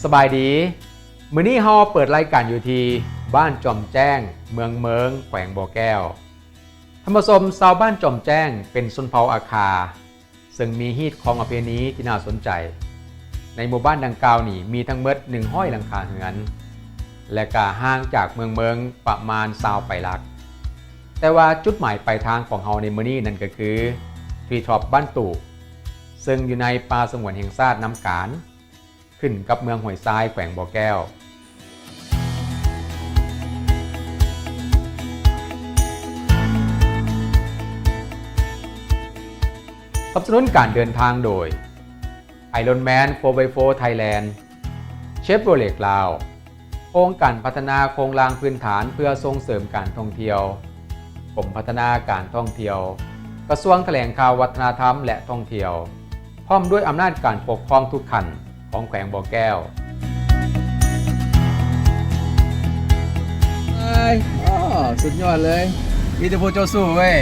ສະບາຍດີ, ມື້ນີ້ເຮົາເປີດລາຍການຢູ່ທີ່ບ້ານຈອມແຈ້ງ ເມືອງເມີງ ແຂວງບໍ່ແກ້ວ. ທ່ານຜູ້ຊົມ, ຊາວບ້ານຈອມແຈ້ງເປັນຊົນເຜົ່າອາຄາ ເຊິ່ງມີຮີດຄອງປະເພນີທີ່ໜ້າສົນໃຈ. ໃນໝູ່ບ້ານດັ່ງກ່າວນີ້ມີທັງໝົດໜຶ່ງຮ້ອຍຫຼັງຄາເຮືອນ ແລະ ກະຫ່າງຈາກເມືອງເມີງປະມານຊາວປາຍຫຼັກ. ແຕ່ວ່າຈຸດໝາຍປາຍທາງຂອງເຮົາໃນມື້ນີ້ນັ້ນກໍຄື Tree Top ບ້ານຕູກ ເຊິ່ງຢູ່ໃນປ່າສະຫງວນແຫ່ງຊາດນ້ຳການ ຂຶ້ນກັບເມືອງຫ້ວຍຊາຍ ແຂວງບໍ່ແກ້ວ. ສະໜັບສະໜູນການເດີນທາງໂດຍ Ironman Four by Four Thailand, Chevrolet ລາວ, ໂຄງການພັດທະນາໂຄງລ່າງພື້ນຖານເພື່ອສົ່ງເສີມການທ່ອງທ່ຽວ, ກົມພັດທະນາການທ່ອງທ່ຽວ, ກະຊວງຖະແຫຼງຂ່າວ ວັດທະນະທຳ ແລະ ທ່ອງທ່ຽວ, ພ້ອມດ້ວຍອຳນາດການປົກຄອງທຸກຂັ້ນຂອງແຂວງບໍ່ແກ້ວ. ໂອ້ ສຸດຍອດເລີຍ, ມີແຕ່ຜູ້ເຈົ້າສູ້ເວີຍ.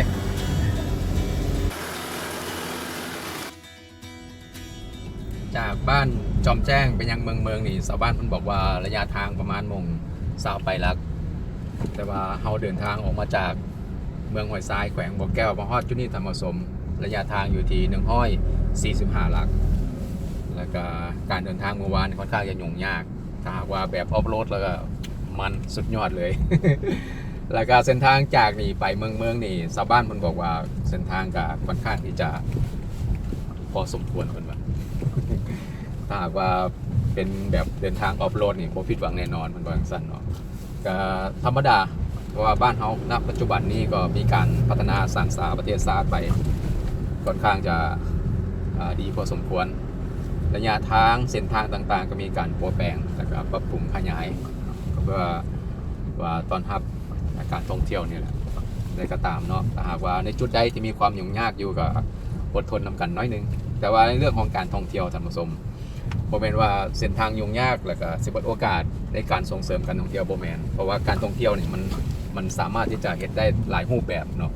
ຈາກບ້ານຈອມແຈ້ງໄປຍັງເມືອງເມີງນີ້ ຊາວບ້ານເພິ່ນບອກວ່າໄລຍະທາງປະມານໂມງຊາວປາຍຫຼັກ, ແຕ່ວ່າເຮົາເດີນທາງອອກມາຈາກເມືອງຫ້ວຍຊາຍ ແຂວງບໍ່ແກ້ວ ມາຮອດຈຸດນີ້ ທ່ານຜູ້ຊົມ, ໄລຍະທາງຢູ່ທີ່ໜຶ່ງຮ້ອຍສີ່ສິບຫ້າຫຼັກ. ແລ້ວກະການເດີນທາງມື້ວານຂ້ອນຂ້າງຈະຫຍຸ້ງຍາກ, ຖ້າຫາກວ່າແບບອອຟໂຣດແລ້ວກະມັນສຸດຍອດເລີຍ. ແລ້ວກະເສັ້ນທາງຈາກນີ້ໄປເມືອງເມີງນີ້ ຊາວບ້ານເພິ່ນບອກວ່າເສັ້ນທາງກະຂ້ອນຂ້າງທີ່ຈະພໍສົມຄວນ ເພິ່ນວ່າ ຖ້າຫາກວ່າເປັນແບບເດີນທາງອອຟໂຣດນີ້ບໍ່ຜິດຫວັງແນ່ນອນ ເພິ່ນວ່າຈັ່ງຊັ້ນເນາະ. ກະທຳມະດາ ເພາະວ່າບ້ານເຮົາ ນະ ປັດຈຸບັນນີ້ກໍມີການພັດທະນາສ້າງສາປະເທດຊາດໄປ ຂ້ອນຂ້າງຈະ ອາ ດີພໍສົມຄວນ. ໄລຍະທາງ ເສັ້ນທາງຕ່າງໆກໍມີການປົວແປງ ແລ້ວກໍປັບປຸງຂະຫຍາຍ ກໍເພື່ອວ່າຕ້ອນຮັບການທ່ອງທ່ຽວນີ້ແຫຼະ. ແຕ່ກໍຕາມເນາະ, ຖ້າຫາກວ່າໃນຈຸດໃດທີ່ມີຄວາມຫຍຸ້ງຍາກຢູ່ ກໍອົດທົນນຳກັນໜ້ອຍໜຶ່ງ. ແຕ່ວ່າໃນເລື່ອງຂອງການທ່ອງທ່ຽວ ທ່ານຜູ້ຊົມ, ບໍ່ແມ່ນວ່າເສັ້ນທາງຫຍຸ້ງຍາກແລ້ວກໍຊິເບິດໂອກາດໃນການສົ່ງເສີມການທ່ອງທ່ຽວ, ບໍ່ແມ່ນ. ເພາະວ່າການທ່ອງທ່ຽວນີ້ ມັນ ມັນສາມາດທີ່ຈະເຮັດໄດ້ຫຼາຍຮູບແບບເນາະ.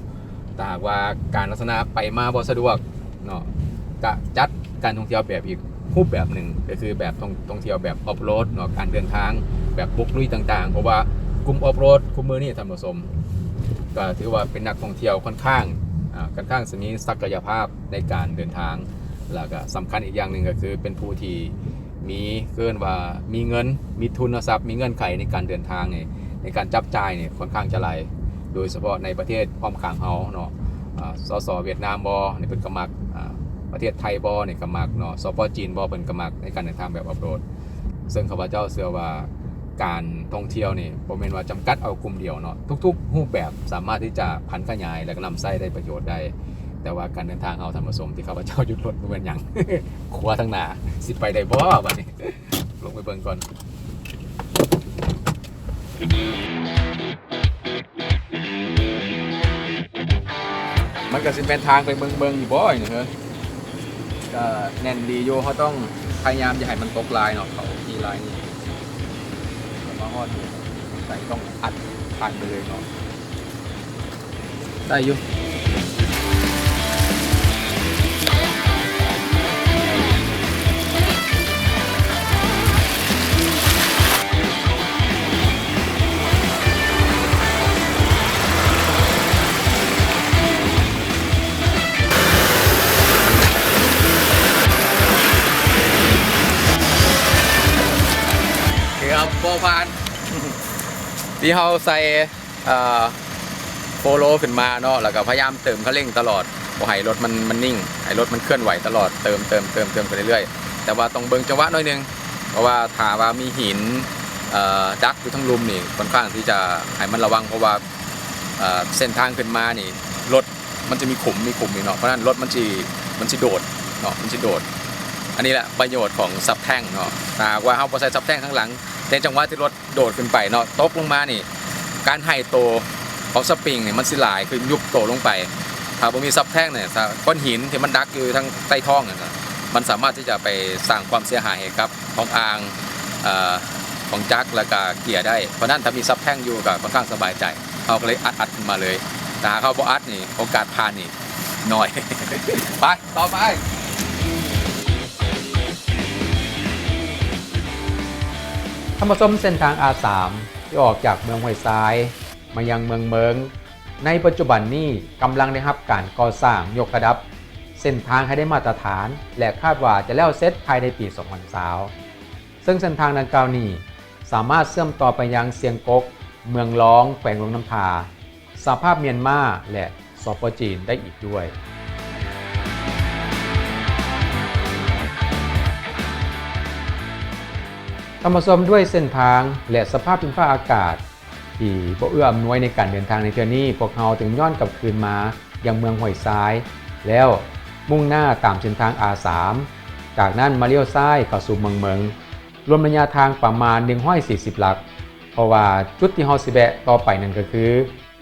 ຖ້າຫາກວ່າການລັກສະນະໄປມາບໍ່ສະດວກເນາະ, ກະຈັດການທ່ອງທ່ຽວແບບອີກຮູບແບບໜຶ່ງ, ກໍຄືແບບທ່ອງ ທ່ອງທ່ຽວແບບອອຟໂຣດເນາະ, ການເດີນທາງແບບບຸກລຸຍຕ່າງໆ. ເພາະວ່າກຸ່ມອອຟໂຣດຄຸມມື້ນີ້ ທ່ານຜູ້ຊົມ, ກໍຖືວ່າເປັນນັກທ່ອງທ່ຽວຂ້ອນຂ້າງ ອາ ຂ້ອນຂ້າງຊິມີສັກກະຍະພາບໃນການເດີນທາງ. ແລ້ວກໍສຳຄັນອີກຢ່າງໜຶ່ງກໍຄືເປັນຜູ້ທີ່ມີ ເອີ້ນວ່າມີເງິນ ມີທຶນຊັບ ມີເງື່ອນໄຂໃນການເດີນທາງນີ້ ໃນການຈັບຈ່າຍນີ້ຂ້ອນຂ້າງຈະຫຼາຍ, ໂດຍສະເພາະໃນປະເທດອ້ອມຂ້າງເຮົາເນາະ. ອາ ສສ ຫວຽດນາມບໍ ນີ້ເພິ່ນກໍມັກ, ອາ ປະເທດໄທບໍ ນີ້ກໍມັກເນາະ, ສປ ຈີນບໍ ເພິ່ນກໍມັກໃນການເດີນທາງແບບອອຟໂຣດ. ເຊິ່ງຂ້າພະເຈົ້າເຊື່ອວ່າ ການທ່ອງທ່ຽວນີ້ບໍ່ແມ່ນວ່າຈຳກັດເອົາກຸ່ມດຽວເນາະ, ທຸກໆຮູບແບບສາມາດທີ່ຈະຜັນຂະຫຍາຍ ແລະ ກໍນຳໃຊ້ໄດ້ປະໂຫຍດໄດ້. ແຕ່ວ່າການເດີນທາງເຮົາ ທ່ານຜູ້ຊົມ, ທີ່ຂ້າພະເຈົ້າຢຸດລົດບໍ່ແມ່ນຫຍັງ, ຂົວທາງໜ້າຊິໄປໄດ້ບໍ່ບັດນີ້? ລົງໄປເບິ່ງກ່ອນ. ມັນກໍຊິແມ່ນທາງໄປເມືອງເມືອງຢູ່ບໍ່ນີ້ເຮີ? ກໍແໜ້ນດີຢູ່, ເຮົາຕ້ອງພະຍາຍາມຢ່າໃຫ້ມັນຕົກລາຍເນາະ, ເຂົາມີລາຍນີ້. ມາຮອດນີ້ ໃສ່ຕ້ອງອັດຜ່ານໄປເລີຍເນາະ. ໄດ້ຢູ່. ເກືອບບໍ່ຜ່ານ ທີ່ເຮົາໃສ່ ເອີ ໂຟໂລຂຶ້ນມາເນາະ, ແລ້ວກໍພະຍາຍາມເຕີມຄັນເລັ່ງຕະຫຼອດ, ບໍ່ໃຫ້ລົດມັນ ມັນນິ່ງ, ໃຫ້ລົດມັນເຄື່ອນໄຫວຕະຫຼອດ, ເຕີມ ເຕີມ ເຕີມ ເຕີມໄປເລື້ອຍໆ. ແຕ່ວ່າຕ້ອງເບິ່ງຈັງຫວະໜ້ອຍໜຶ່ງ, ເພາະວ່າຖ້າວ່າມີຫີນ ເອີ ດັກຢູ່ທາງລຸ່ມນີ້ ຂ້ອນຂ້າງທີ່ຈະໃຫ້ມັນລະວັງ, ເພາະວ່າ ເອີ ເສັ້ນທາງຂຶ້ນມານີ້ ລົດມັນຈະມີຂຸມ ມີຂຸມນີ້ເນາະ, ເພາະນັ້ນລົດມັນຊິ ມັນຊິໂດດເນາະ, ມັນຊິໂດດ. ອັນນີ້ແຫຼະປະໂຫຍດຂອງຊັບແທ້ງເນາະ, ຖ້າຫາກວ່າເຮົາບໍ່ໃສ່ຊັບແທ້ງທາງຫຼັງ ໃນຈັງຫວະທີ່ລົດ ໂດດຂຶ້ນໄປເນາະ, ຕົກລົງມານີ້ ການໃຫ້ໂຕຂອງສະປຣິງນີ້ມັນຊິຫຼາຍ ຄືຍຸບໂຕລົງໄປ. ຖ້າບໍ່ມີຊັບແທ້ງນີ້ ຖ້າກ້ອນຫີນທີ່ມັນດັກຢູ່ທາງໃຕ້ທ້ອງນັ້ນນະ ມັນສາມາດທີ່ຈະໄປສ້າງຄວາມເສຍຫາຍໃຫ້ກັບຂອງອ່າງ ເອີ ຂອງຈັກ ແລ້ວກະເກຍໄດ້. ເພາະນັ້ນຖ້າມີຊັບແທ້ງຢູ່ກໍຂ້ອນຂ້າງສະບາຍໃຈ, ເຮົາກໍເລີຍອັດ ອັດຂຶ້ນມາເລີຍ. ຖ້າຫາກເຮົາບໍ່ອັດນີ້ ໂອກາດຜ່ານນີ້ໜ້ອຍ. ໄປ ຕໍ່ໄປ. ເ ທ່ານຜູ້ຊົມ, ເສັ້ນທາງ ອາ ສາມ ທີ່ອອກຈາກເມືອງຫ້ວຍຊາຍມາຍັງເມືອງເມີງ ໃນປັດຈຸບັນນີ້ກຳລັງໄດ້ຮັບການກໍ່ສ້າງຍົກລະດັບເສັ້ນທາງໃຫ້ໄດ້ມາດຕະຖານ ແລະ ຄາດວ່າຈະແລ້ວເສັດພາຍໃນປີສອງພັນຊາວ ເຊິ່ງເສັ້ນທາງດັ່ງກ່າວນີ້ສາມາດເຊື່ອມຕໍ່ໄປຍັງຊຽງກົກ, ເມືອງລອງ, ແຂວງຫຼວງນ້ຳທາ, ສະຫະພາບມຽນມາ ແລະ ສປ ຈີນ ໄດ້ອີກດ້ວຍ. ທ່ານຜູ້ຊົມ, ດ້ວຍເສັ້ນທາງ ແລະ ສະພາບດິນຟ້າອາກາດທີ່ບໍ່ເອື້ອອຳນວຍໃນການເດີນທາງໃນເທື່ອນີ້, ພວກເຮົາຈຶ່ງຍ້ອນກັບຄືນມາຍັງເມືອງຫ້ວຍຊາຍ ແລ້ວມຸ່ງໜ້າຕາມເສັ້ນທາງ ອາ ສາມ ຈາກນັ້ນມາລ້ຽວຊ້າຍເຂົ້າສູ່ເມືອງເມີງ ລວມໄລຍະທາງປະມານໜຶ່ງຮ້ອຍສີ່ສິບຫຼັກ, ເພາະວ່າຈຸດທີ່ເຮົາຊິແວະຕໍ່ໄປນັ້ນກໍຄື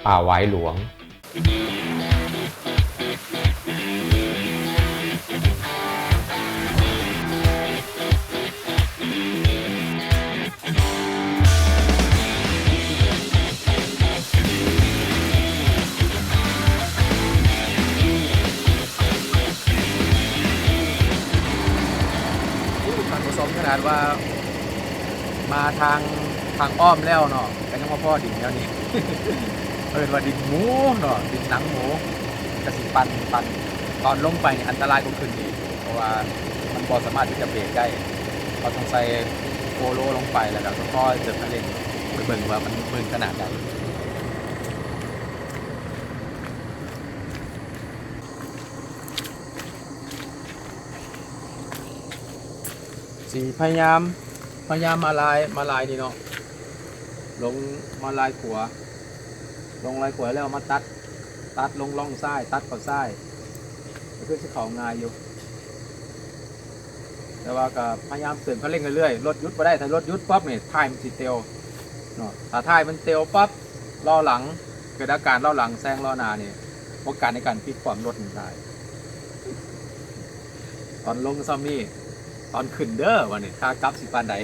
ປ່າຫວາຍຫຼວງ. ທ່ານຜູ້ຊົມ, ຂະໜາດວ່າມາທາງ ທາງອ້ອມແລ້ວເນາະ ກໍຍັງມາພໍ້ດິນແນວນີ້ ເອີ້ນວ່າດິນໝູເນາະ, ດິນໜັງໝູ ກະຊິປັ່ນ ປັ່ນ ຕອນລົງໄປນີ້ອັນຕະລາຍກວ່າຂຶ້ນອີກ ເພາະວ່າມັນບໍ່ສາມາດທີ່ຈະເບຣກໄດ້. ເຮົາຕ້ອງໃສ່ໂປໂລລົງໄປ ແລ້ວກໍຄ່ອຍໆເຕີມຄັນເລັ່ງ ໄປເບິ່ງວ່າມັນມື່ນຂະໜາດໃດ. ຊິພະຍາຍາມ ພະຍາຍາມມາລາຍ ມາລາຍນີ້ເນາະ, ລົງມາລາຍຂວາ ລົງລາຍຂວາແລ້ວມາຕັດ ຕັດລົງລ່ອງຊ້າຍ ຕັດເຂົ້າຊ້າຍ ກໍຄືຊິເຂົ້າງ່າຍຢູ່. ແຕ່ວ່າກໍພະຍາຍາມເຕີມຄັນເລັ່ງເລື້ອຍໆ, ລົດຢຸດບໍ່ໄດ້, ຖ້າລົດຢຸດປັບນີ້ ທ້າຍມັນຊິເຕີວເນາະ, ຖ້າທ້າຍມັນເຕີວປັບ ລໍ້ຫຼັງເກີດອາການລໍ້ຫຼັງແຊງລໍ້ໜ້ານີ້ ໂອກາດໃນການພລິກຄວ່ຳລົດນີ້ຫຼາຍ. ຕອນລົງສ່ຳນີ້ ຕອນຂຶ້ນເດີ້ ບາດນີ້ຂາກັບຊິປານໃດ. ນີ້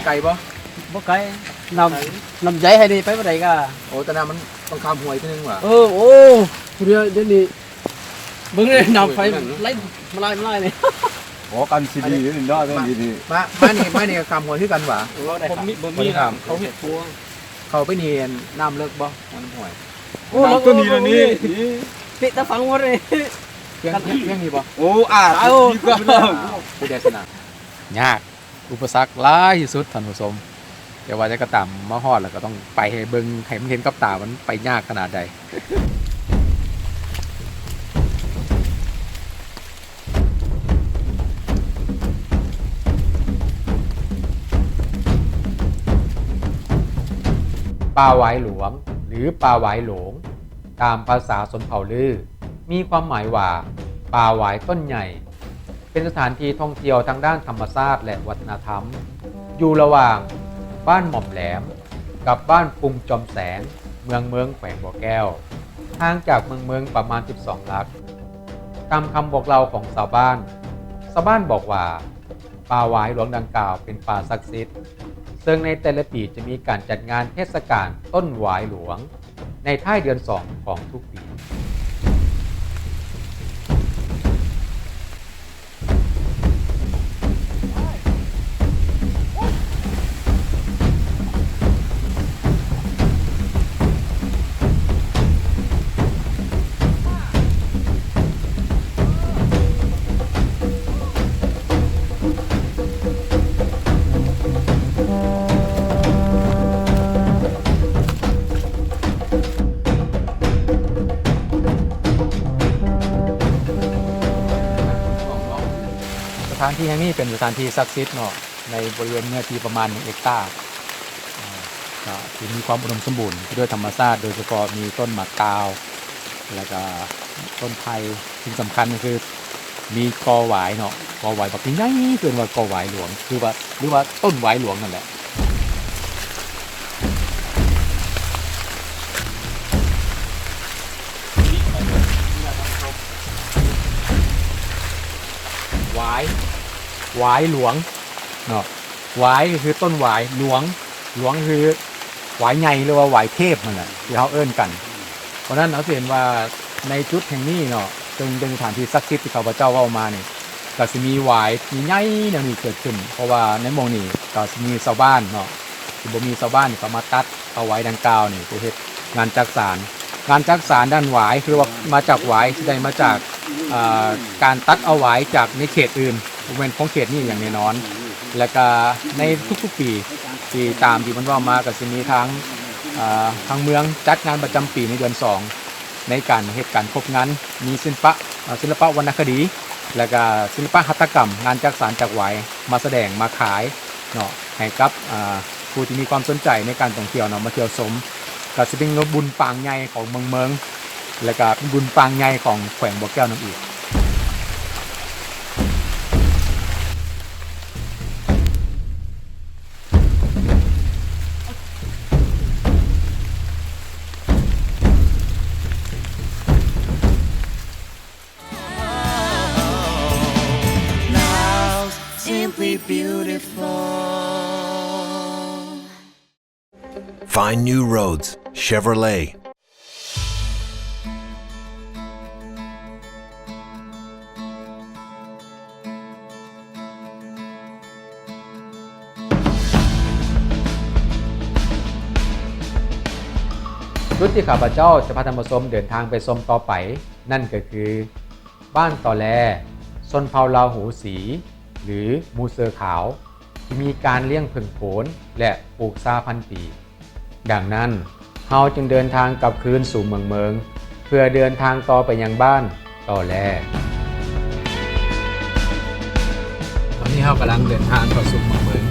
ໄກບໍ່? ບໍ່ໄກ. ນ້ຳ ນ້ຳໃຫຍ່ໃຫ້ນີ້ໄປບໍ່ໄດ້ກະ. ໂອ້ ແຕ່ນ້ຳມັນຕ້ອງຂ້າມຫ້ວຍເທື່ອໜຶ່ງຫວາ? ເອີ ໂອ້ ຜູ້ດຽວ ດຽວນີ້ເບິ່ງເດ້ ນ້ຳໄຟໄຫຼມາຫຼາຍ ມາຫຼາຍນີ້. ອໍ ກັນຊິດີເດ້ເນາະ ມາ ມານີ້ ມານີ້ກໍຂ້າມຫ້ວຍຄືກັນຫວາ? ບໍ່ມີ ບໍ່ມີ ເຂົາເຮັດຂົວ. ເຂົ້າໄປນີ້ນ້ຳເລິກບໍ່? ນ້ຳຫ້ວຍ. ໂອ້ ເລິກ ຕົວນີ້ລະນີ້ ເຕະຕາຝັງໝົດເລີຍ. ພຽງ ພຽງນີ້ບໍ່? ໂອ້ ອາ ເອົາ ຜູ້ແດຊະນະ ຍາກ. ອຸປະສັກຫຼາຍທີ່ສຸດທ່ານຜູ້ຊົມ, ແຕ່ວ່າຈັ່ງໃດກໍຕາມ ມາຮອດແລ້ວກໍຕ້ອງໄປໃຫ້ເບິ່ງ ໃຫ້ມັນເຫັນກັບຕາ ມັນໄປຍາກຂະໜາດໃດ. ປ່າຫວາຍຫຼວງ ຫຼື ປ່າຫວາຍໂຫຼງ ຕາມພາສາຊົນເຜົ່າລື ມີຄວາມໝາຍວ່າ ປ່າຫວາຍຕົ້ນໃຫຍ່ ເປັນສະຖານທີ່ທ່ອງທ່ຽວທາງດ້ານທຳມະຊາດ ແລະ ວັດທະນະທຳ ຢູ່ລະຫວ່າງບ້ານໝອມແຫຼມກັບບ້ານປຸ່ມຈອມແສງ ເມືອງເມີງ ແຂວງບໍ່ແກ້ວ, ຫ່າງຈາກເມືອງເມີງປະມານສິບສອງຫຼັກ. ຕາມຄຳບອກເລົ່າຂອງຊາວບ້ານ, ຊາວບ້ານບອກວ່າ ປ່າຫວາຍຫຼວງດັ່ງກ່າວເປັນປ່າສັກສິດ, ເຊິ່ງໃນແຕ່ລະປີຈະມີການຈັດງານເທດສະການຕົ້ນຫວາຍຫຼວງ ໃນທ້າຍເດືອນສອງຂອງທຸກປີ. ສະຖານທີ່ແຫ່ງນີ້ເປັນສະຖານທີ່ສັກສິດເນາະ ໃນບໍລິເວນເນື້ອທີ່ປະມານໜຶ່ງເຮັກຕາ ກໍທີ່ມີຄວາມອຸດົມສົມບູນດ້ວຍທຳມະຊາດ, ໂດຍສະເພາະມີຕົ້ນໝາກກາວ ແລ້ວກໍຕົ້ນໄຜ່. ສິ່ງສຳຄັນກໍຄື ມີກໍຫວາຍເນາະ, ກໍຫວາຍບັກໃຫຍ່ ເອີ້ນວ່າກໍຫວາຍຫຼວງ ຄືວ່າ ຫຼືວ່າຕົ້ນຫວາຍຫຼວງນັ້ນແຫຼະ. ຫວາຍຫຼວງເນາະ, ຫວາຍກໍຄືຕົ້ນຫວາຍ, ຫຼວງ, ຫຼວງກໍຄືຫວາຍໃຫຍ່ ຫຼືວ່າຫວາຍເທບຫັ້ນແຫຼະ ທີ່ເຮົາເອີ້ນກັນ. ເພາະນັ້ນເຮົາຊິເຫັນວ່າໃນຈຸດແຫ່ງນີ້ເນາະ ເຊິ່ງເປັນສະຖານທີ່ສັກສິດທີ່ຂ້າພະເຈົ້າເວົ້າມານີ້ ກໍຊິມີຫວາຍໃຫຍ່ໆແນວນີ້ເກີດຂຶ້ນ, ເພາະວ່າໃນໝ່ອງນີ້ກໍຊິມີຊາວບ້ານເນາະ ທີ່ບໍ່ມີຊາວບ້ານນີ້ກໍມາຕັດເອົາຫວາຍດັ່ງກ່າວນີ້ໄປເຮັດງານຈັກສານ. ງານຈັກສານດ້ານຫວາຍ ຄືວ່າມາຈາກຫວາຍ ຊິໄດ້ມາຈາກ ອ່າ ການຕັດເອົາຫວາຍຈາກໃນເຂດອື່ນ ບໍ່ແມ່ນຂອງເຂດນີ້ຢ່າງແນ່ນອນ. ແລະກະໃນທຸກໆປີ ທີ່ຕາມທີ່ເພິ່ນເວົ້າມາ ກະຊິມີທາງ ອ່າ ທາງເມືອງຈັດງານປະຈຳປີໃນເດືອນສອງ ໃນການເຮັດການຄົບງານ ມີສິລປະ ອ່າ ສິລປະວັນນະຄະດີ ແລະກະສິລປະຫັດຖະກຳ ງານຈັກສານຈາກຫວາຍ ມາສະແດງ ມາຂາຍ ເນາະ ໃຫ້ກັບ ອ່າ ຜູ້ທີ່ມີຄວາມສົນໃຈໃນການທ່ອງທ່ຽວເນາະ ມາທ່ຽວຊົມ. ກໍຊິເປັນບຸນປາງໃຫຍ່ຂອງເມືອງເມີງ ແລະກະເປັນບຸນປາງໃຫຍ່ຂອງແຂວງບໍ່ແກ້ວນຳອີກ. Simply beautiful. Find new roads, Chevrolet. ຈຸດທີ່ຂ້າພະເຈົ້າຈະພາທ່ານຜູ້ຊົມເດີນທາງໄປຊົມຕໍ່ໄປ ນັ້ນກໍຄື ບ້ານຕໍແລ ຊົນເຜົ່າລາວຫູສີ ຫຼື ໝູ່ເສືອຂາວ ທີ່ມີການລ້ຽງເຜິ້ງໂຂນ ແລະ ປູກຊາພັນປີ. ດັ່ງນັ້ນ, ເຮົາຈຶ່ງເດີນທາງກັບຄືນສູ່ເມືອງເມີງ ເພື່ອເດີນທາງຕໍ່ໄປຍັງບ້ານຕໍແລ. ຕອນນີ້ເຮົາກຳລັງເດີນທາງເຂົ້າສູ່ເມືອງເມີງ.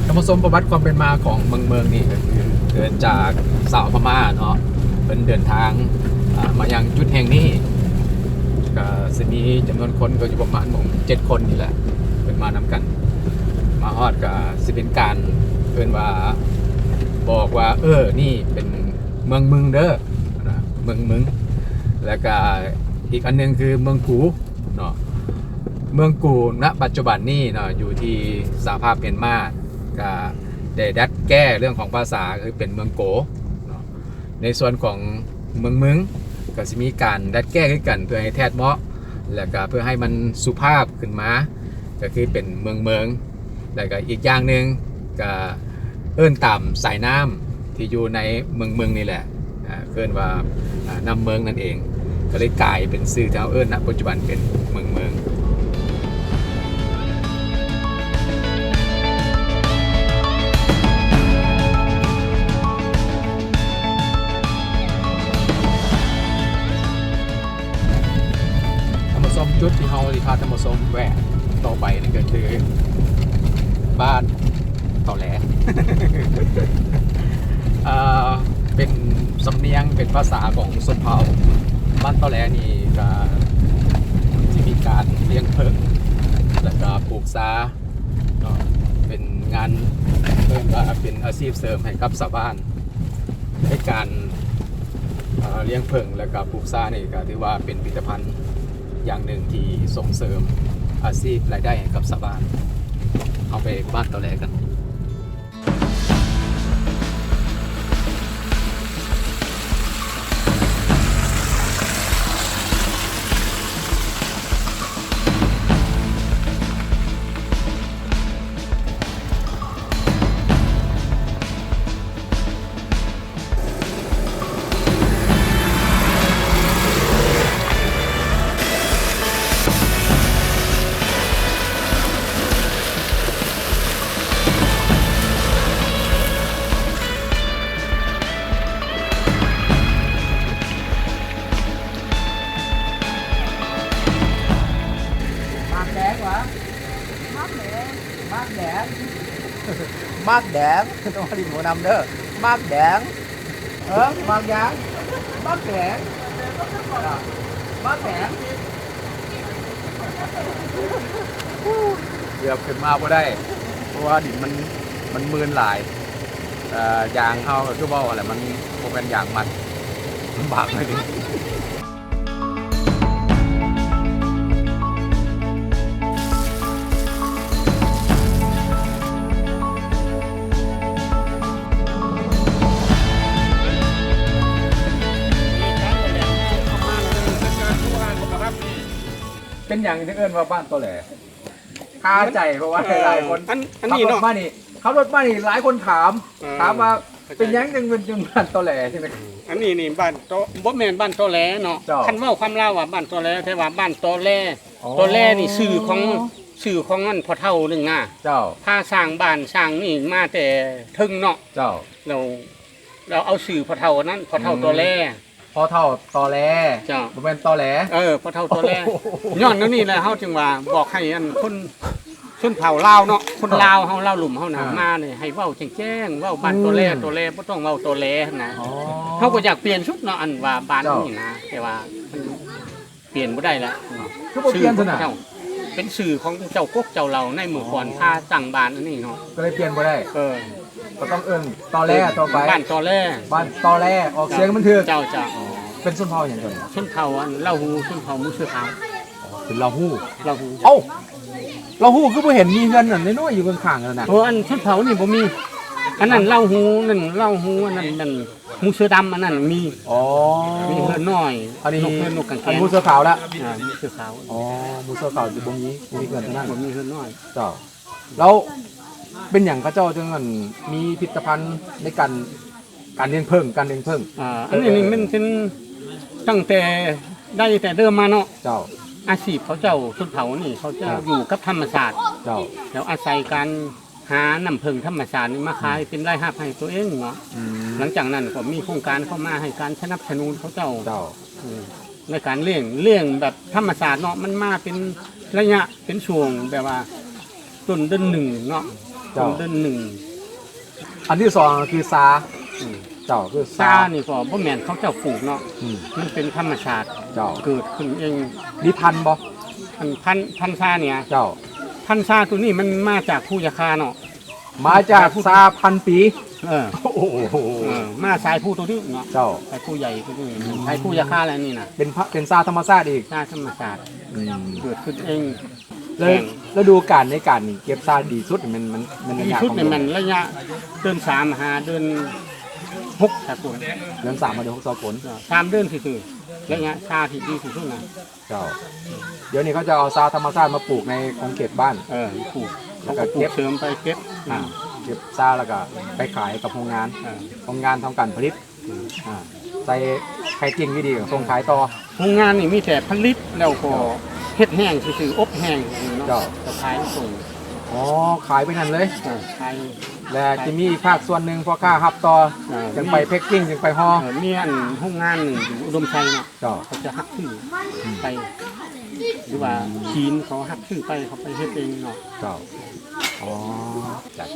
ທ່ານຜູ້ຊົມ ປະຫວັດຄວາມເປັນມາຂອງເມືອງເມີງນີ້ກໍຄືເກີດຈາກຊາວພະມ້າເນາະ ເພິ່ນເດີນທາງ ອ່າ ມາຍັງຈຸດແຫ່ງນີ້ ກໍຊິມີຈຳນວນຄົນກໍຢູ່ປະມານເຈັດຄົນນີ້ແຫຼະ ເພິ່ນມານຳກັນ. ມາຮອດກໍຊິເປັນການ ເອີ້ນວ່າ ບອກວ່າ ເອີ ນີ້ເປັນເມືອງມຶງເດີ ນະ ເມືອງມຶງ. ແລ້ວກໍອີກອັນໜຶ່ງຄືເມືອງກູເນາະ. ເມືອງກູນະປັດຈຸບັນນີ້ເນາະ ຢູ່ທີ່ສະຫະພາບມຽນມາ ກໍໄດ້ດັດແກ້ເລື່ອງຂອງພາສາ ຄືເປັນເມືອງໂກເນາະ. ໃນສ່ວນຂອງເມືອງມຶງ ກໍຊິມີການດັດແກ້ຄືກັນ ເພື່ອໃຫ້ແທດເໝາະ ແລ້ວກໍເພື່ອໃຫ້ມັນສຸພາບຂຶ້ນມາ ກໍຄືເປັນເມືອງເມີງ. ແລ້ວກໍອີກຢ່າງໜຶ່ງ ກໍເອີ້ນຕາມສາຍນ້ຳທີ່ຢູ່ໃນເມືອງມຶງນີ້ແຫຼະ ອ່າ ເອີ້ນວ່າ ອ່າ ນ້ຳເມີງນັ້ນເອງ ກໍເລີຍກາຍເປັນຊື່ທີ່ເຮົາເອີ້ນນະປັດຈຸບັນເປັນເມືອງເມີງ. ທ່ານຜູ້ຊົມ ຈຸດທີ່ເຮົາຊິພາທ່ານຜູ້ຊົມແວະຕໍ່ໄປນັ້ນກໍຄື ບ້ານ ຕໍແລ ເອີ ເປັນສຳນຽງ ເປັນພາສາຂອງຊົນເຜົ່າ. ບ້ານຕໍແລນີ້ກໍຊິມີການລ້ຽງເຜິ້ງ ແລ້ວກໍປູກຊາເນາະ ເປັນງານ ເອີ້ນວ່າເປັນອາຊີບເສີມໃຫ້ກັບຊາວບ້ານ. ໃນການ ເອີ ລ້ຽງເຜິ້ງ ແລ້ວກໍປູກຊານີ້ ກໍຖືວ່າເປັນຜະລິດຕະພັນຢ່າງໜຶ່ງທີ່ສົ່ງເສີມອາຊີບລາຍໄດ້ໃຫ້ກັບຊາວບ້ານ. ເຮົາໄປບ້ານຕໍແລກັນ. ໝາກແດງຫວາ? ໝາກແດງ ໝາກແດງ ໝາກແດງ ຕ້ອງມາຫຼິ້ນຫົວນຳເດີ ໝາກແດງ ເອີ ໝາກຫຍັງ? ໝາກແດງ ໝາກແດງ ເກືອບຂຶ້ນມາບໍ່ໄດ້ ເພາະວ່າດິນມັນ ມັນມື່ນຫຼາຍ. ເອີ ຢາງເຮົາກໍຄືເວົ້າຫັ້ນແຫຼະ ມັນບໍ່ແມ່ນຢາງມັດ ລຳບາກໜ້ອຍໜຶ່ງ. ປັນຫຍັງຈຶ່ງເອີ້ນວ່າບ້ານຕໍແຫຼ? ຄາໃຈ ເພາະວ່າ ເອີ ຫຼາຍໆຄົນ ອັນ ອັນນີ້ເນາະ ຂັບລົດມານີ້ ຂັບລົດມານີ້ຫຼາຍຄົນຖາມ ເອີ ຖາມວ່າ ເປັນຫຍັງຈຶ່ງເປັນ ຈຶ່ງບ້ານຕໍແຫຼຈັ່ງໃດ? ອັນນີ້ນີ້ບ້ານຕໍ ບໍ່ແມ່ນບ້ານຕໍແຫຼເນາະ ເຈົ້າ ຄັນເວົ້າຄວາມລາວວ່າບ້ານຕໍແຫຼ ແຕ່ວ່າບ້ານຕໍແຫຼ ອໍ ຕໍແຫຼນີ້ຊື່ຂອງ ຊື່ຂອງອັນພໍ່ເຖົ້າໜຶ່ງນະ ເຈົ້າ ພາສ້າງບ້ານສ້າງນີ້ມາແຕ່ເທິງເນາະ ເຈົ້າ ແລ້ວ ແລ້ວເອົາຊື່ພໍ່ເຖົ້າອັນນັ້ນ ພໍ່ເຖົ້າ ອືມ ຕໍແຫຼ ພໍ່ເຖົ້າຕໍແຫຼ ເຈົ້າ ບໍ່ແມ່ນຕໍແຫຼ ເອີ ພໍ່ເຖົ້າຕໍແຫຼ ໂອ້ໂຫ ຍ້ອນແນວນີ້ແຫຼະ ເຮົາຈຶ່ງວ່າບອກໃຫ້ອັນຄົນ ຊົນເຜົ່າລາວເນາະ ຄົນລາວເຮົາ ລາວລຸ່ມເຮົານະ ອ່າ ມານີ້ໃຫ້ເວົ້າແຈ້ງໆ ເວົ້າບ້ານຕໍແຫຼ ອືມ ຕໍແຫຼ ບໍ່ຕ້ອງເວົ້າຕໍແຫຼນະ ອໍ ເຮົາກໍຢາກປ່ຽນຊຸດເນາະ ອັນວ່າບ້ານ ເຈົ້າ ນີ້ນະ ແຕ່ວ່າມັນປ່ຽນບໍ່ໄດ້ລະ ຄືບໍ່ປ່ຽນຊັ້ນນະ? ເປັນຊື່ຂອງເຈົ້າກົກເຈົ້າເຫຼົ່າໃນມື້ກ່ອນ ອໍ ພາຕັ້ງບ້ານອັນນີ້ເນາະ ກໍເລີຍປ່ຽນບໍ່ໄດ້ ເອີ ກໍຕ້ອງເອີ້ນຕໍແຫຼຕໍ່ໄປ ບ້ານຕໍແຫຼ ບ້ານຕໍແຫຼ ອອກສຽງມັນຖືກ ເຈົ້າ ເຈົ້າ ເປັນຊົນເຜົ່າຫຍັງຕົວນີ້? ຊົນເຜົ່າອັນລາວຫູ ຊົນເຜົ່າໝູເສືອຂາວ ອໍ ເປັນລາວຫູ ລາວຫູ ເອົ້າ ລາວຫູຄືບໍ່ເຫັນມີເຮືອນອັນນ້ອຍໆຢູ່ຂ້າງໆນັ້ນນະ? ໂອ້ ອັນຊົນເຜົ່ານີ້ບໍ່ມີ ອັນນັ້ນລາວຫູ ນັ້ນລາວຫູ ອັນນັ້ນແມ່ນ ໝູເສືອດຳອັນນັ້ນມີ ອໍ ມີເຮືອນນ້ອຍ ອັນນີ້ ນົກເຮືອນນົກກາງແກງ ອັນໝູເສືອຂາວລະ ອ່າ ໝູເສືອຂາວ ອໍ ໝູເສືອຂາວຊິບໍ່ມີ ບໍ່ມີເຮືອນເທົ່ານັ້ນ ບໍ່ມີເຮືອນນ້ອຍ ເຈົ້າ ແລ້ວເປັນຫຍັງເຂົາເຈົ້າຈຶ່ງ ອັນ ມີພິພິທະພັນໃນການ ການລ້ຽງເຜິ້ງ ການລ້ຽງເຜິ້ງ? ອ່າ ອັນນີ້ນີ້ມັນເປັນຕັ້ງແຕ່ໃດແຕ່ເດີມມາເນາະ ເຈົ້າ ອາຊີບເຂົາເຈົ້າ ຊົນເຜົ່ານີ້ເຂົາຈະ ອ່າ ຢູ່ກັບທຳມະຊາດ ເຈົ້າ ແລ້ວອາໄສການ ຫານ້ຳເຜິ້ງທຳມະຊາດນີ້ມາຂາຍ ອືມ ເປັນລາຍຮັບໃຫ້ຕົວເອງເນາະ ອືມ ຫຼັງຈາກນັ້ນກໍມີໂຄງການເຂົ້າມາໃຫ້ການສະໜັບສະໜູນເຂົາເຈົ້າ ເຈົ້າ ເອີ ໃນການລ້ຽງ ລ້ຽງແບບທຳມະຊາດເນາະ ມັນມາເປັນໄລຍະ ເປັນຊ່ວງແບບວ່າຕົ້ນເດືອນໜຶ່ງເນາະ ເຈົ້າ ຕົ້ນເດືອນໜຶ່ງ ອັນທີສອງກໍຄືຊາ ອືມ ເຈົ້າ ຄືຊາ ຊານີ້ກໍບໍ່ແມ່ນເຂົາເຈົ້າປູກເນາະ ອືມ ມັນເປັນທຳມະຊາດ ເຈົ້າ ເກີດຂຶ້ນເອງ ມີພັນບໍ່? ອັນພັນ ພັນຊານີ້ ເຈົ້າ ພັນຊາໂຕນີ້ມັນມາຈາກພູຢາຄາເນາະ ມາຈາກຊາພັນປີ ເອີ ໂອ້ໂຫ ເອີ ມາສາຍພູໂຕນີ້ເນາະ ເຈົ້າ ສາຍພູໃຫຍ່ໂຕນີ້ ອືມ ສາຍພູຢາຄາແລ້ວນີ້ນະ ເປັນພະ ເປັນຊາທຳມະຊາດອີກ ຊາທຳມະຊາດ ອືມ ເກີດຂຶ້ນເອງ ແລ້ວ ແມ່ນ ລະດູການໃນການເກັບຊາດີສຸດແມ່ນ ແມ່ນ ແມ່ນໄລຍະ ດີສຸດນີ້ແມ່ນໄລຍະເດືອນສາມຫາເດືອນຫົກສາກົນ ເດືອນສາມຫາເດືອນຫົກສາກົນ ເອີ ສາມເດືອນຊື່ໆ ໄລຍະຊາທີ່ດີທີ່ສຸດນະ ເຈົ້າ ດຽວນີ້ເຂົາຈະເອົາຊາທຳມະຊາດມາປູກໃນຂົງເຂດບ້ານ ເອີ ປູກ ແລ້ວກໍເກັບ ເອົາໄປປູກເສີມໄປເກັບ ອ່າ ເກັບຊາແລ້ວກໍໄປຂາຍກັບໂຮງງານ ເອີ ໂຮງງານທຳການຜະລິດ ອືມ ອ່າ ໃສ່ແພັກກິ້ງດີໆ ສົ່ງຂາຍຕໍ່ ໂຮງງານນີ້ມີແຕ່ຜະລິດ ແລ້ວກໍ ເຈົ້າ ເຮັດແຫ້ງຊື່ໆ ອົບແຫ້ງເນາະ ເຈົ້າ ກໍຂາຍສົ່ງ ອໍ ຂາຍໄປນັ້ນເລີຍ ເອີ ຂາຍ ແລະ ຈະມີອີກພາກສ່ວນໜຶ່ງ ພໍ່ຄ້າຮັບຕໍ່ ເອີ ຈັ່ງໄປແພັກກິ້ງ ຈັ່ງໄປຫໍ່ ເອີ ມີອັນໂຮງງານໜຶ່ງຢູ່ອຸດົມໄຊເນາະ ເຈົ້າ ເຂົາຈະຮັບຊື້ ອືມ ໄປ ຫຼືວ່າ ອືມ ຈີນເຂົາຮັບຊື້ໄປ ເຂົາໄປເຮັດເອງເນາະ ເຈົ້າ ອໍ ຈ້ະ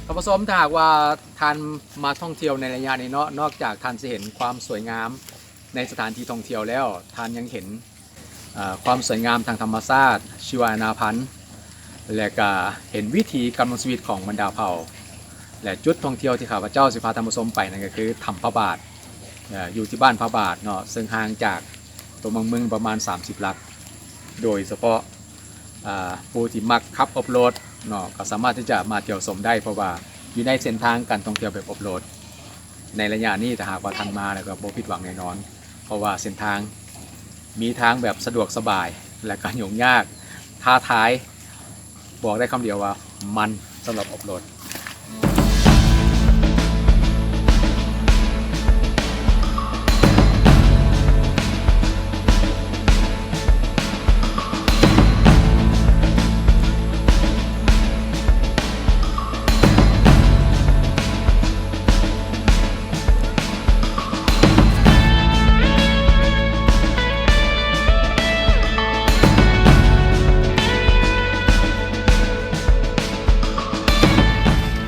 ທ່ານຜູ້ຊົມ ຖ້າຫາກວ່າທ່ານມາທ່ອງທ່ຽວໃນໄລຍະນີ້ເນາະ ນອກຈາກທ່ານຊິເຫັນຄວາມສວຍງາມໃນສະຖານທີ່ທ່ອງທ່ຽວແລ້ວ ທ່ານຍັງເຫັນ ເອີ ຄວາມສວຍງາມທາງທຳມະຊາດ ຊີວະນາພັນ ແລະ ກະເຫັນວິຖີການດຳລົງຊີວິດຂອງບັນດາເຜົ່າ ແລະ ຈຸດທ່ອງທ່ຽວທີ່ຂ້າພະເຈົ້າຊິພາທ່ານຜູ້ຊົມໄປນັ້ນກໍຄືຖ້ຳພະບາດ ເອີ ຢູ່ທີ່ບ້ານພະບາດເນາະ ເຊິ່ງຫ່າງຈາກຕົວເມືອງເມືອງປະມານສາມສິບຫຼັກ ໂດຍສະເພາະ ອ່າ ຜູ້ທີ່ມັກຂັບອອຟໂຣດເນາະ ກໍສາມາດທີ່ຈະມາທ່ຽວຊົມໄດ້ ເພາະວ່າຢູ່ໃນເສັ້ນທາງການທ່ອງທ່ຽວແບບອອຟໂຣດ ໃນໄລຍະນີ້ ຖ້າຫາກວ່າທ່ານມາແລ້ວກໍບໍ່ຜິດຫວັງແນ່ນອນ ເພາະວ່າເສັ້ນທາງມີທາງແບບສະດວກສະບາຍ ແລະ ກໍຫຍຸ້ງຍາກ ທ້າທາຍ ບອກໄດ້ຄຳດຽວວ່າມັນ ສຳລັບອອຟໂຣດ.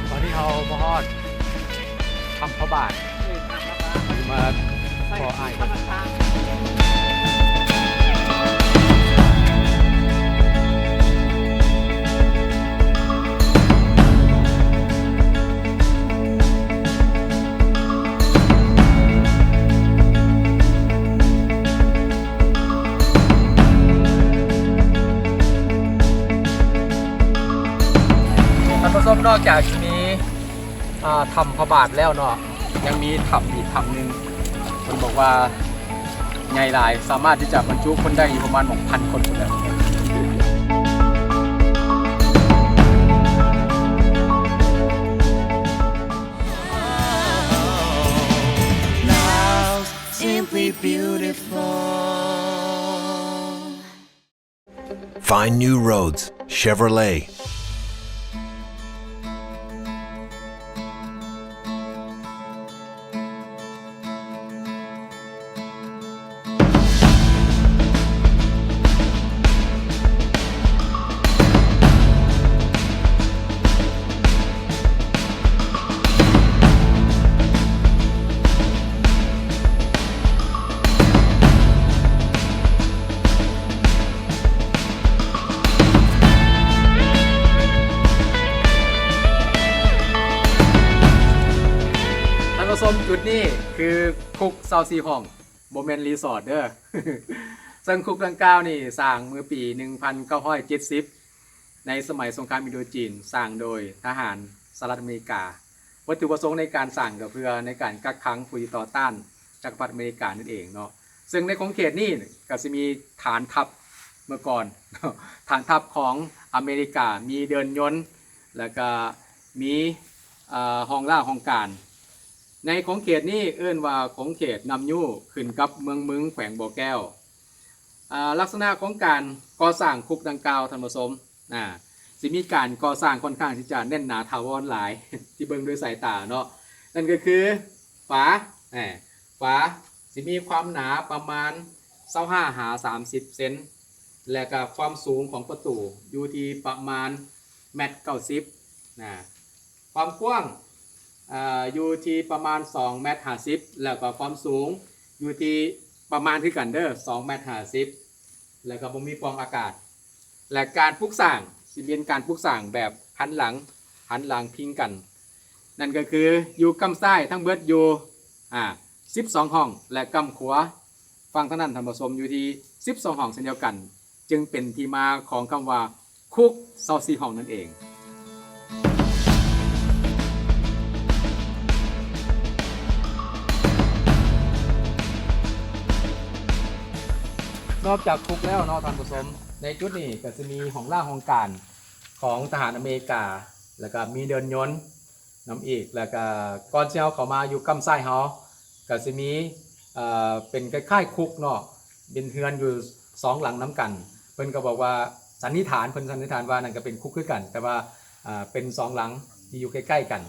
ຕອນນີ້ເຮົາມາຮອດຖ້ຳພະບາດ ເອີ ຖ້ຳພະບາດ ມາຂໍອ້າຍເພິ່ນ. ຕ ນອກຈາກຊິມີ ອ່າ ຖ້ຳພະບາດແລ້ວເນາະ ຍັງມີຖ້ຳອີກຖ້ຳໜຶ່ງ ເພິ່ນບອກວ່າໃຫຍ່ຫຼາຍ ສາມາດທີ່ຈະບັນຈຸຄົນໄດ້ຢູ່ປະມານ ຫົກພັນ ຄົນພຸ້ນແຫຼະ. Find new roads, Chevrolet. ທ່ານຜູ້ຊົມ, ຈຸດນີ້ຄືຄຸກຊາວສີ່ຫ້ອງ, ບໍ່ແມ່ນຣີສອດເດີ້. ເຊິ່ງຄຸກດັ່ງກ່າວນີ້ສ້າງເມື່ອປີໜຶ່ງພັນເກົ້າຮ້ອຍເຈັດສິບ ໃນສະໄໝສົງຄາມອິນໂດຈີນ, ສ້າງໂດຍທະຫານສະຫະລັດອາເມລິກາ. ວັດຖຸປະສົງໃນການສ້າງກໍເພື່ອໃນການກັກຂັງຜູ້ທີ່ຕໍ່ຕ້ານຈັກກະພັດອາເມລິການັ້ນເອງເນາະ. ເຊິ່ງໃນຂົງເຂດນີ້ກໍຊິມີຖານທັບເມື່ອກ່ອນ, ຖານທັບຂອງອາເມລິກາ, ມີເດີ່ນຍົນ, ແລ້ວກໍມີ ເອີ ຫ້ອງລ່າຫ້ອງການ. ໃນຂົງເຂດນີ້ເອີ້ນວ່າຂົງເຂດນ້ຳຍູ້, ຂຶ້ນກັບເມືອງເມິງ ແຂວງບໍ່ແກ້ວ. ອາ ລັກສະນະຂອງການກໍ່ສ້າງຄຸກດັ່ງກ່າວ, ທ່ານຜູ້ຊົມ, ອາ ຊິມີການກໍ່ສ້າງຂ້ອນຂ້າງທີ່ຈະແໜ້ນໜາຖາວອນຫຼາຍ ທີ່ເບິ່ງດ້ວຍສາຍຕາເນາະ. ນັ້ນກໍຄືຝາ, ແໜ ຝາຊິມີຄວາມໜາປະມານຊາວຫ້າຫາສາມສິບເຊັນ, ແລະກະຄວາມສູງຂອງປະຕູຢູ່ທີ່ປະມານແມັດເກົ້າສິບນະ. ຄວາມກວ້າງ ອາ ຢູ່ທີ່ປະມານສອງແມັດຫ້າສິບ ແລ້ວກໍຄວາມສູງຢູ່ທີ່ປະມານຄືກັນເດີ້ ສອງແມັດຫ້າສິບ ແລ້ວກໍບໍ່ມີປ່ອງອາກາດ. ແລະການປຸກສ້າງຊິເປັນການປຸກສ້າງແບບຫັນຫຼັງ, ຫັນຫຼັງພິງກັນ. ນັ້ນກໍຄືຢູ່ກ້ຳຊ້າຍທັງເບິດຢູ່ ອາ ສິບສອງຫ້ອງ ແລະກ້ຳຂວາຝັ່ງທາງນັ້ນ ທ່ານຜູ້ຊົມ, ຢູ່ທີ່ສິບສອງຫ້ອງເຊັ່ນດຽວກັນ. ຈຶ່ງເປັນທີ່ມາຂອງຄຳວ່າຄຸກຊາວສີ່ຫ້ອງນັ້ນເອງ. ນອກຈາກຄຸກແລ້ວເນາະທ່ານຜູ້ຊົມ, ໃນຈຸດນີ້ກໍຊິມີຫ້ອງລ່າຫ້ອງການຂອງທະຫານອາເມລິກາ, ແລ້ວກໍມີເດີ່ນຍົນ ນຳອີກ. ແລ້ວກະກ່ອນທີ່ເຮົາເຂົ້າມາຢູ່ກ້ຳຊ້າຍເຮົາ ກະຊິມີ ເອີ ເປັນຄ້າຍໆຄຸກເນາະ, ເປັນເຮືອນຢູ່ສອງຫຼັງນຳກັນ. ເພິ່ນກໍບອກວ່າສັນນິຖານ, ເພິ່ນສັນນິຖານວ່ານັ້ນກະເປັນຄຸກຄືກັນ, ແຕ່ວ່າ ເປັນສອງຫຼັງທີ່ຢູ່ໃກ້ໆກັນ.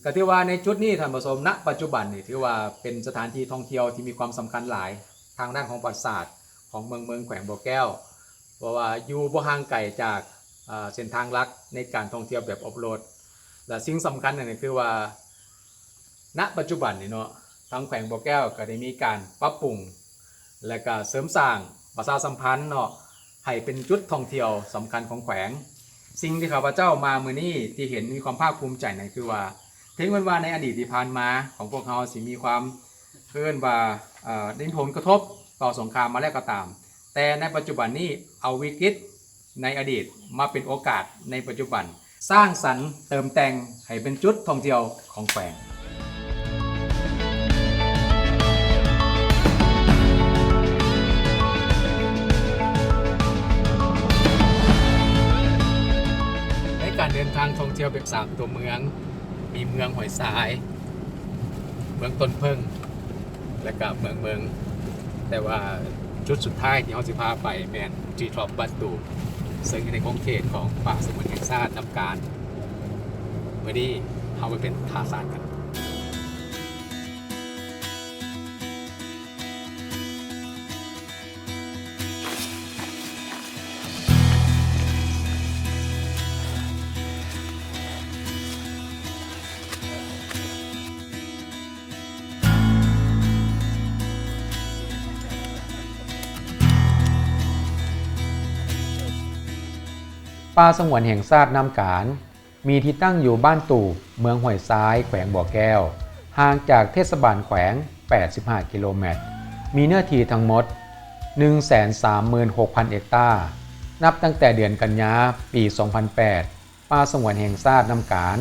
ກະຖືວ່າໃນຈຸດນີ້ທ່ານຜູ້ຊົມ, ນະປັດຈຸບັນນີ້ຖືວ່າເປັນສະຖານທີ່ທ່ອງທ່ຽວທີ່ມີຄວາມສຳຄັນຫຼາຍທາງດ້ານຂອງປະຫວັດສາດຂອງເມືອງເມິງ ແຂວງບໍ່ແກ້ວ. ເພາະວ່າຢູ່ບໍ່ຫ່າງໄກຈາກ ເອີ ເສັ້ນທາງຫຼັກໃນການທ່ອງທ່ຽວແບບອອຟໂຣດ ແລະ ສິ່ງສຳຄັນນັ້ນກໍຄືວ່າ ນະປັດຈຸບັນນີ້ເນາະ ທາງແຂວງບໍ່ແກ້ວກໍໄດ້ມີການປັບປຸງ ແລະ ກໍເສີມສ້າງປະຊາສຳພັນເນາະ ໃຫ້ເປັນຈຸດທ່ອງທ່ຽວສຳຄັນຂອງແຂວງ. ສິ່ງທີ່ຂ້າພະເຈົ້າມາມື້ນີ້ທີ່ເຫັນມີຄວາມພາກພູມໃຈນັ້ນຄືວ່າ ເຖິງແມ່ນວ່າໃນອະດີດທີ່ຜ່ານມາຂອງພວກເຮົາຊິມີຄວາມ ເອີ້ນວ່າ ເອີ ໄດ້ມີຜົນກະທົບຕໍ່ສົງຄາມມາແລ້ວກໍຕາມ, ແຕ່ໃນປັດຈຸບັນນີ້ເອົາວິກິດໃນອະດີດມາເປັນໂອກາດໃນປັດຈຸບັນ, ສ້າງສັນເຕີມແຕ່ງໃຫ້ເປັນຈຸດທ່ອງທ່ຽວຂອງແຂວງ. ໃນການເດີນທາງທ່ອງທ່ຽວແບບສາມຕົວເມືອງ, ມີເມືອງຫ້ວຍຊາຍ, ເມືອງຕົ້ນເຜິ້ງ ແລະກະເມືອງເມິງ. ແຕ່ວ່າຈຸດສຸດທ້າຍທີ່ເຮົາຊິພາໄປແມ່ນ Treetop ບ້ານຕູມ ເຊິ່ງຢູ່ໃນຂົງເຂດຂອງປ່າສະຫງວນແຫ່ງຊາດນ້ຳການ. ມື້ນີ້ເຮົາໄປເປັນທ່າສານກັນ. ປ່າສະຫງວນແຫ່ງຊາດນ້ຳການ ມີທີ່ຕັ້ງຢູ່ບ້ານຕູບ ເມືອງຫ້ວຍຊາຍ ແຂວງບໍ່ແກ້ວ, ຫ່າງຈາກເທດສະບານແຂວງແປດສິບຫ້າກິໂລແມັດ, ມີເນື້ອທີ່ທັງໝົດໜຶ່ງແສນສາມໝື່ນຫົກພັນເຮັກຕາ. ນັບຕັ້ງແຕ່ເດືອນກັນຍາ ປີສອງພັນແປດ ປ່າສະຫງວນແຫ່ງຊາດນ້ຳການ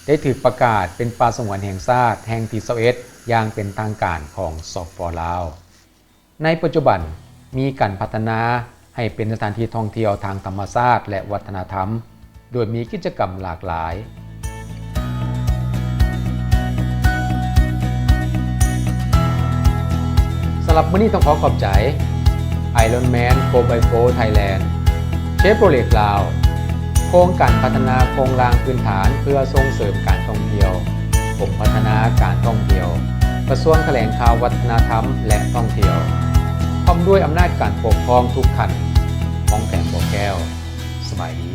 ໄດ້ຖືກປະກາດເປັນປ່າສະຫງວນແຫ່ງຊາດແຫ່ງທີຊາວເອັດ ຢ່າງເປັນທາງການຂອງ ສປ ລາວ. ໃນປັດຈຸບັນ ມີການພັດທະນາໃຫ້ເປັນສະຖານທີ່ທ່ອງທ່ຽວທາງທຳມະຊາດ ແລະ ວັດທະນະທຳ ໂດຍມີກິດຈະກຳຫຼາກຫຼາຍ. ສຳລັບມື້ນີ້ຕ້ອງຂໍຂອບໃຈ Ironman four by four Thailand, Chevrolet ລາວ, ໂຄງການພັດທະນາໂຄງລ່າງພື້ນຖານເພື່ອສົ່ງເສີມການທ່ອງທ່ຽວ, ກົມພັດທະນາການທ່ອງທ່ຽວ, ກະຊວງຖະແຫຼງຂ່າວ, ວັດທະນະທຳ ແລະ ທ່ອງທ່ຽວ, ພ້ອມດ້ວຍອຳນາດການປົກຄອງທຸກຂັ້ນ. ຫ້ອງແຖມບໍ່ແກ້ວ. ສະບາຍດີ.